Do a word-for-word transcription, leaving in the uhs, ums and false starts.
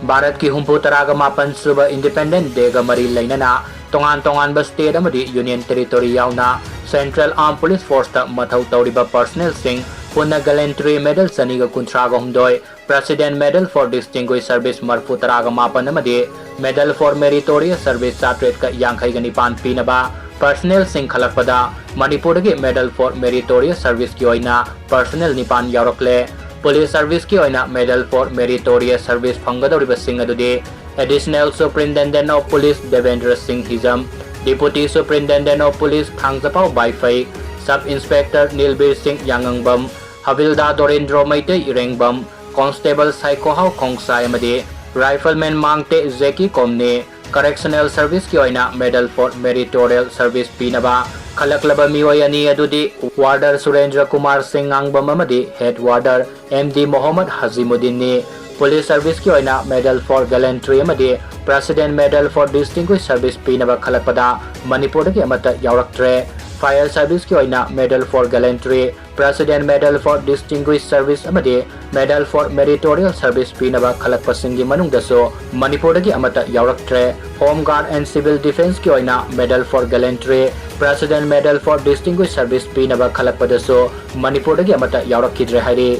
ꯚꯥꯔꯠꯀꯤ ꯍꯨꯝꯐꯨ ꯇꯔꯥꯒ ꯃꯥꯄꯟ ꯁꯨꯕ Independence Day ꯒ ꯃꯔꯤ ꯂꯩꯅꯅ ꯇꯣꯉꯥꯟ ꯇꯣꯉꯥꯟꯕ state ꯑꯃꯗꯤ union territory ꯌꯥꯎꯅ Central Armed Police Force ꯇ ꯃꯊꯧ ꯇꯧꯔꯤꯕ personnel ꯁꯤꯡ ꯄꯨꯟꯅ Gallantry Medal ꯆꯅꯤꯒ ꯀꯨꯟꯊ꯭ꯔꯥꯒ ꯍꯨꯝꯗꯣꯏ, President Medal for Distinguished Service ꯃꯔꯐꯨ ꯇꯔꯥꯒ ꯃꯥꯄꯟ ꯑꯃꯗꯤ Medal for Meritorious Service ꯆꯥꯇ꯭ꯔꯦꯠꯀ ꯌꯥꯡꯈꯩꯒ ꯅꯤꯄꯥꯟ ꯄꯤꯅꯕ personnel ꯁꯤꯡ ꯈꯜꯂꯛꯄꯗ ꯃꯅꯤꯄꯨꯔꯗꯒꯤ Medal for Meritorious Service ꯀꯤ ꯑꯣꯏꯅ personnel ꯅꯤꯄꯥꯟ ꯌꯥꯎꯔꯛꯂꯦ꯫ Police service ꯀꯤ ꯑꯣꯏꯅ Medal for Meritorious Service ꯐꯪꯒꯗꯧꯔꯤꯕꯁꯤꯡ ꯑꯗꯨꯗꯤ Additional Superintendent of Police Debendra ꯁꯤꯡ ꯍꯤꯖꯝ, Deputy Superintendent of Police ꯊꯥꯡꯖꯄꯥꯎ ꯕꯥꯏꯐꯩ, Sub Inspector ꯅꯤꯜꯕꯤꯔ ꯁꯤꯡ ꯌꯥꯉꯪꯕꯝ, ꯍꯕꯤꯜꯗꯥꯔ ꯗꯣꯔꯦꯟꯗ꯭ꯔꯣ ꯃꯩꯇꯩ ꯏꯔꯦꯡꯕꯝ, Constable ꯁꯥꯏꯈꯣꯍꯥꯎ ꯈꯣꯡꯁꯥꯏ ꯑꯃꯗꯤ Rifleman ꯃꯥꯡꯇꯦ ꯖꯦꯀꯤ ꯀꯣꯝꯅꯤ꯫ Correctional service ꯀꯤ ꯑꯣꯏꯅ Medal for Meritorious Service ꯄꯤꯅꯕ ꯈꯜꯂꯛꯂꯕ ꯃꯤꯑꯣꯏ ꯑꯅꯤ ꯑꯗꯨꯗꯤ Warder ꯁꯨꯔꯦꯟꯗ꯭ꯔ ꯀꯨꯃꯥꯔ ꯁꯤꯡ ꯉꯥꯡꯕꯝ ꯑꯃꯗꯤ Head Warder M D Mohammad ꯍꯖꯤꯃꯨꯗꯤꯟꯅꯤ꯫ Police service ꯀꯤ ꯑꯣꯏꯅ Medal for Gallantry ꯑꯃꯗꯤ President Medal for Distinguished Service ꯄꯤꯅꯕ ꯈꯜꯂꯛꯄꯗ ꯃꯅꯤꯄꯨꯔꯗꯒꯤ ꯑꯃꯠꯇ ꯌꯥꯎꯔꯛꯇ꯭ꯔꯦ꯫ Fire service ꯀꯤ ꯑꯣꯏꯅ Medal for Gallantry, President Medal for Distinguished Service ꯑꯃꯗꯤ Medal for Meritorious Service ꯄꯤꯅꯕ ꯈꯜꯂꯛꯄꯁꯤꯡꯒꯤ ꯃꯅꯨꯡꯗꯁꯨ ꯃꯅꯤꯄꯨꯔꯗꯒꯤ ꯑꯃꯠꯇ ꯌꯥꯎꯔꯛꯇ꯭ꯔꯦ꯫ Home Guard and Civil Defence ꯀꯤ ꯑꯣꯏꯅ Medal for Gallantry, President Medal for Distinguished Service ꯄꯤꯅꯕ ꯈꯜꯂꯛꯄꯗꯁꯨ ꯃꯅꯤꯄꯨꯔꯗꯒꯤ ꯑꯃꯠꯇ ꯌꯥꯎꯔꯛꯈꯤꯗ꯭ꯔꯦ ꯍꯥꯏꯔꯤ꯫